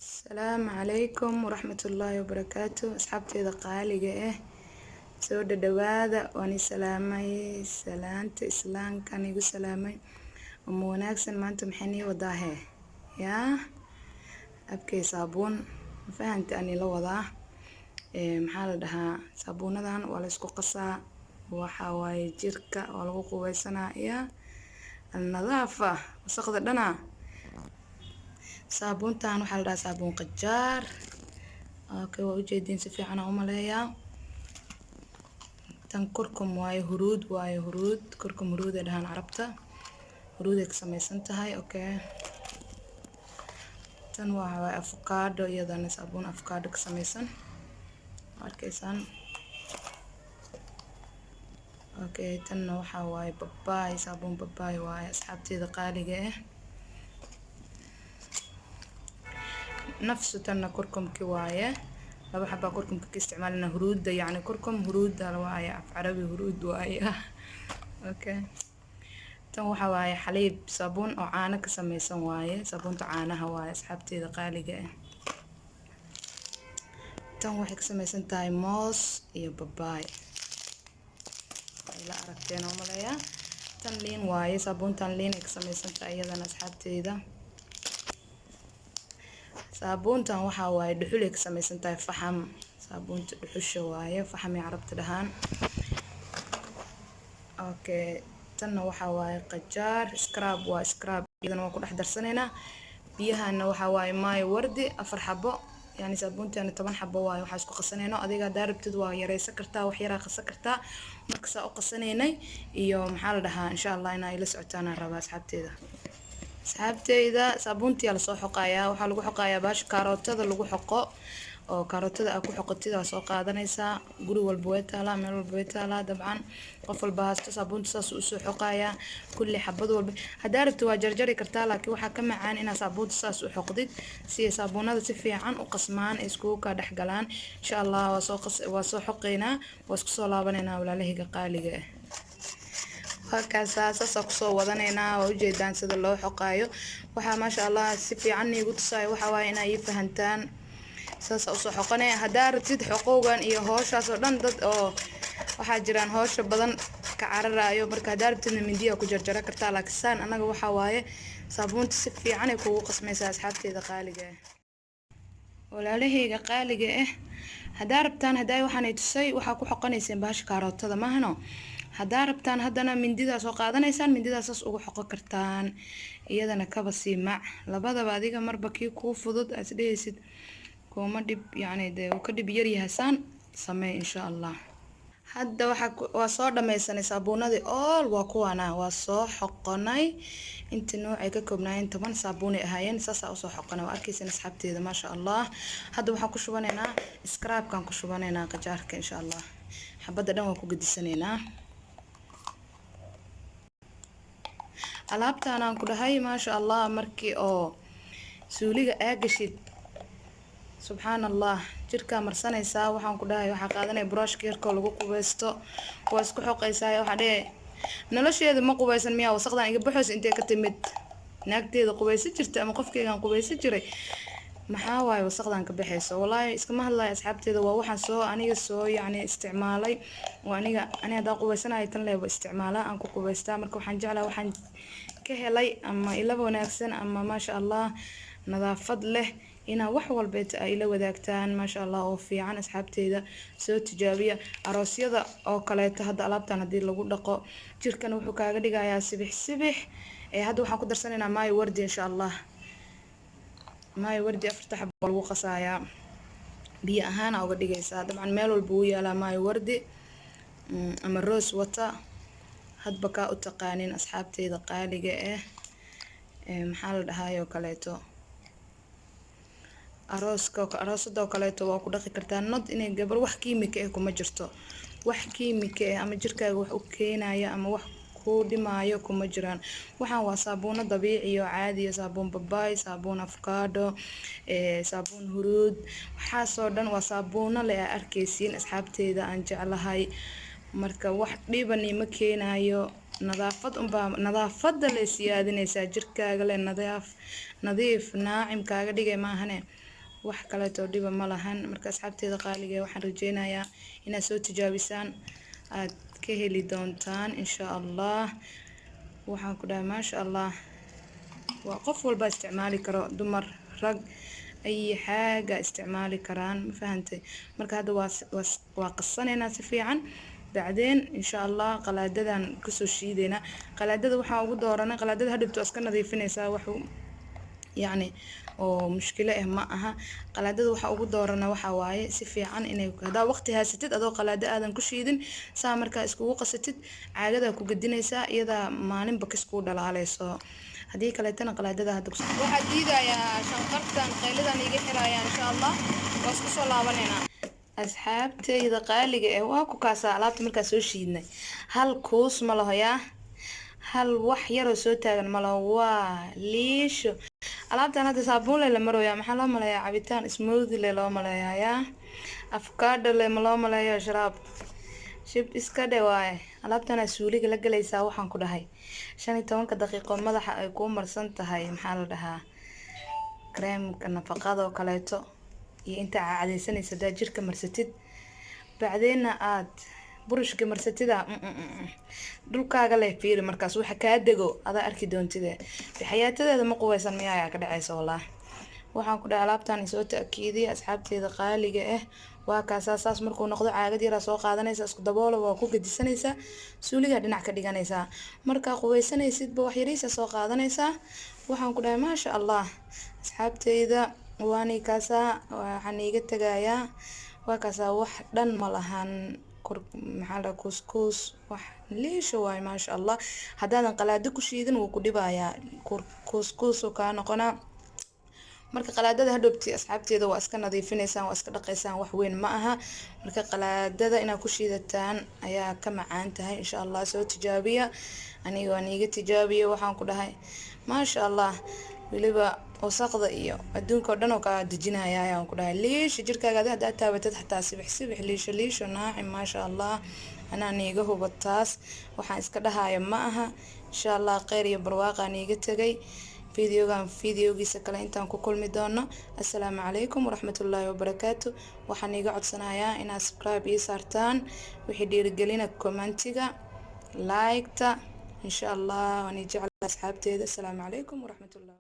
Asalaamu calaykum waraxmatullaahi wabarakaatu. Asxaabteeda qaaliga ah, soo dhadhawaada. Waan i salaamay, salaanta islaamkaan igu salaamay. Uma wanaagsan. Maanta maxay nii wadaa hee? Yaa abkay, saabuun ma fahanta ani la wadaa. Maxaa la dhahaa saabuunadan? Waa la isku qasaa, waxa waaye jirka waa lagu qubaysanaa. Yaa alnadaafa, wasaqda dhana. Saabuuntan waxaa la dhahaa saabuun qajaar. Okay, waa ujeediin, si fiican aan umaleeyaa. Tan kurkum waaye, huruud waaye, huruud, kurkum, huruud ay dhahaan Carabta, huruud ay ka samaysan tahay. Okay, tan waa waaye avocado, iyadana saabuun avocado ka samaysan, waa arkaysaan. Okay, tanna waxaa waaye babaay, saabuun babaay waaye, asxaabteeda qaaliga ah. Nafsu tanna kurkumki waaye, laba xabaa kurkumka ka isticmaalina, huruudda, yacni kurkum huruudda waaye, af Carabi huruud waaye. Okay, tan waxaa waaye xaliib, saabuun oo caano ka samaysan waaye, saabuunta caanaha waaye, asxaabteeda qaaliga ah. Tan waxay ka samaysan tahay moos iyo babaay, la aragteen oo maleeyaa. Tan liin waaye, saabuuntan liin ay ka samaysan tahay iyadana, asxaabteeda. Saabuuntan waxaa waaye dhuxul ay ka samaysan tahay, faxam, saabuunta dhuxusha waaye, faxam ay Carabta dhahaan. Okay, tanna waxaa waaye qajaar scrub, waa scrub, iyadana waa ku dhex darsanaynaa. Biyahana waxaa waaye maayo wardi, afar xabo, yani saabuuntaana 10 xabo waaye. Waxaa isku qasanayno, adiga haddaa rabtid waa yareysan kartaa, wax yaraa qasan kartaa. Marka saa u qasanaynay iyo maxaa la dhahaa, insha Allah inaa ila socotaan aan rabaa, asxaabteeda. Asxaabteyda, saabuuntiyaa lasoo xoqayaa. Waxaa lagu xoqayaa baasha kaarootada lagu xoqo, oo kaarootada aa ku xoqotid aa soo qaadanaysaa. Guri walba way taalaa, meel walba way taalaa, dabcan qof walba haysto. Saabuunta saas usoo xoqayaa kulli xabad walba. Haddaa rabtid waa jarjari kartaa, laakiin waxaa ka macaan inaad saabuunta saas u xoqdid, si ay saabuunada si fiican u qasmaan, ay iskugu kaa dhex galaan, insha Allah. Waa soo qas, waa soo xoqaynaa, waa isku soo laabanaynaa, walaalahayga qaaliga ah. Halkaasaa saasaa kusoo wadanaynaa. Waa ujeedaan sida loo xoqaayo. Waxaa maasha Allah si fiican iigu tusaayo waxaa waaye inaa ii fahantaan. Saasa usoo xoqanaya. Haddaa rabtid xoqowgan iyo hooshaas oo dhan, dad oo waxaa jiraan hoosha badan ka cararaayo. Marka haddaa rabtidna mindiya ku jarjara kartaa, laakiin saan anaga waxaa waaye saabuunta si fiican ay kugu qasmaysaa, asxaabteeda qaaliga ah, walaalahayga qaaliga ah. Haddaa rabtaan, haddaa waxaanay tusay, waxaa ku xoqanayseen bahasha kaarootada maahano. Haddaa rabtaan haddana mindidaa soo qaadanaysaan, mindidaa saas ugu xoqo kartaan, iyadana kaba sii mac. Labadaba adiga marba kii kuu fudud aad isdhehaysid kuuma dhib, yacni dee uu ka dhib yaryahay, saan samee, insha Allah. Hadda waxaa waa soo dhammaysanay saabuunadii all, waa kuwaana waa soo xoqonay. Inta noocay ka koobnaayeen 10 saabuunay ahaayeen, saasaa usoo xoqonay, waa arkaysan, asxaabteeda, maasha Allah. Hadda waxaan ku shubanaynaa scrubkaan, ku shubanaynaa qajaarka, insha Allah. Xabadda dhan waa ku gedisanaynaa. Alaabtaan aan ku dhahay, maasha Allah, markii oo suuliga aa gashid, subxaan Allah, jirkaa marsanaysaa. Waxaan ku dhahay, waxaa qaadanaya brushka yarkoo lagu qubaysto, waa isku xoqaysaa. Waxaa dhehe, nolosheeda ma qubaysan miyaa? Wasaqdan iga baxoys intee ka timid? Naagteeda qubaysan jirta ama qofkeygaan qubaysan jiray, maxaa waaye wasaqdan ka baxayso? Wallaahi iskama hadlayo, asxaabteeda. Waa waxaan soo aniga soo yacni isticmaalay. Waa aniga ani haddaa qubaysanayo tan leeba isticmaalaa, aan ku qubaystaa. Marka waxaan jeclaa, waxaan ka helay ama ilaba wanaagsan ama maasha Allah nadaafad leh, inaa wax walbeeta ay ila wadaagtaan, maasha Allah, oo fiican. Asxaabteeda, soo tijaabiya. Aroosyada oo kaleeto hadda alaabtan haddii lagu dhaqo, jirkana wuxuu kaaga dhigayaa sibix sibix. Ee hadda waxaan ku darsanaynaa maayo wardi, insha Allah. Maayo wardi afarta xabo lagu qasayaa, biyo ahaana uga dhigaysaa. Dabcan meel walba wuu yaalaa maayo wardi ama rose water, hadba kaa u taqaanin, asxaabteyda qaaliga ah. Maxaa la dhahaayoo kaleeto, arooska, aroosadoo kaleeto waa ku dhaqi kartaa. Not inay gabar, wax kiimika ah kuma jirto, wax kiimika ah ama jirkaaga wax u keenaya ama wax kuu dhimaayo kuma jiraan. Waxaan waa saabuuno dabiici oo caadiya: saabuun babaay, saabuun avocado, saabuun huruud. Waxaasoo dhan waa saabuuno le aa arkaysiin, asxaabteyda aan jeclahay. Marka wax dhibani ma keenayo, nadaafad unbaa, nadaafada lay siyaadinaysaa, jirkaaga le nadiif nadiif naacim kaaga dhigay maahane. Wax kaleeto dhiba ma lahan. Marka asxaabteeda qaaliga, waxaan rajeynayaa inaad soo tijaabisaan, aad ka heli doontaan insha Allah. Waxaan ku dhahay, maasha Allah, waa qof walba isticmaali karo, dumar, rag, ay xaaga isticmaali karaan, ma fahantay? Marka hadda waa qasanaynaa si fiican. Bacdeen insha Allah qalaadadan kasoo shiideynaa. Qalaadada waxaan ugu dooranay, qalaadada hadhibto iska nadiifinaysaa, wax yacni oo mushkilo ah ma aha. Qalaadada waxaa ugu doorana waxaa waaye si fiican inay, haddaa waqti haysatid, adoo qalaado aadan ku shiidin, saa markaa iskugu qasatid, caagadaa ku gedinaysaa, iyadaa maalinba kiskuu dhalaaleyso. Haddii kaleetana qalaadada hadda waxaa diidayaa shanqartan, qaylidan iga xirayaa. Insha Allah waa isku soo laabaneynaa. Asxaabtayda qaaliga eh, waa ku kaasaa alaabta markaa soo shiidnay. Hal kuus ma laho, yaa hal wax yaroo soo taagan ma laho, waa liisho. Alaabtan hadda saabuun le la marooyaa, maxaa loo maleeyaa? Cabitaan smoothie le loo maleeyaa, yaa afkaadho le ma loo maleeyo? Sharaab shib iska dhe waaye. Alaabtanaa suuliga la galaysaa. Waxaan ku dhahay, 15-ka daqiiqo madaxa ay kuu marsan tahay, maxaa la dhahaa, kareemka nafaqada oo kaleeto iyo intaa cadaysanaysa, hadaa jirka marsatid, bacdeenna aad burushka marsatida, dhulkaaga leh fiiri. Markaas waxa kaa dego adaa arki doontide. Xayaatadeeda ma qubaysan miyaa ayaa ka dhacaysa? Wallah, waxaan ku dhahay, alaabtan soo ta'kiidiya, asxaabteeda qaaliga ah. Waa kaasaa. Saas markuu noqdo, caagad yaraa soo qaadanaysa, isku daboola, waa ku gedisanaysaa, suuligaa dhinac ka dhiganaysaa. Markaa qubaysanaysidba wax yariisa soo qaadanaysaa. Waxaan ku dhahay, maasha Allah, asxaabteyda, waani kaasaa. Waxaan iiga tagayaa, waa kaasaa, wax dhan ma lahan kor, maxaa la, kuuskuus, wax liisha waaye, maasha Allah. Haddaadan qalaado ku shiidin, wuu ku dhibayaa, kuuskuusuu kaa noqonaa. Marka qalaadada hadhowti, asxaabteeda, waa iska nadiifinaysaan, waa iska dhaqaysaan, wax weyn ma aha. Marka qalaadada inaad ku shiidataan ayaa ka macaan tahay. Insha Allah soo tijaabiya, aniga waan iiga tijaabiya. Waxaan ku dhahay, maasha Allah, weliba wasaqda iyo adduunka oo dhan oo kaa dejinaya ayaan ku dhahay. Liisha jirkaaga adi haddaad taabatid xataa, sibix sibix, liisho liisho, naacim, maasha Allah. Anaa niiga huba taas, waxaan iska dhahaya ma aha. Insha Allah kheyr iyo barwaaqaan iiga tegay. Videogan videogiisa kale intaan ku kulmi doono, assalaamu calaykum waraxmatullaahi wabarakaatu. Waxaan iiga codsanayaa inaad subscribe ii saartaan, wixii dhiirigelina commentiga, like-ta, insha Allah. Waan ii jeclaa asxaabteeda. Assalaamu calaykum waraxmatullahi.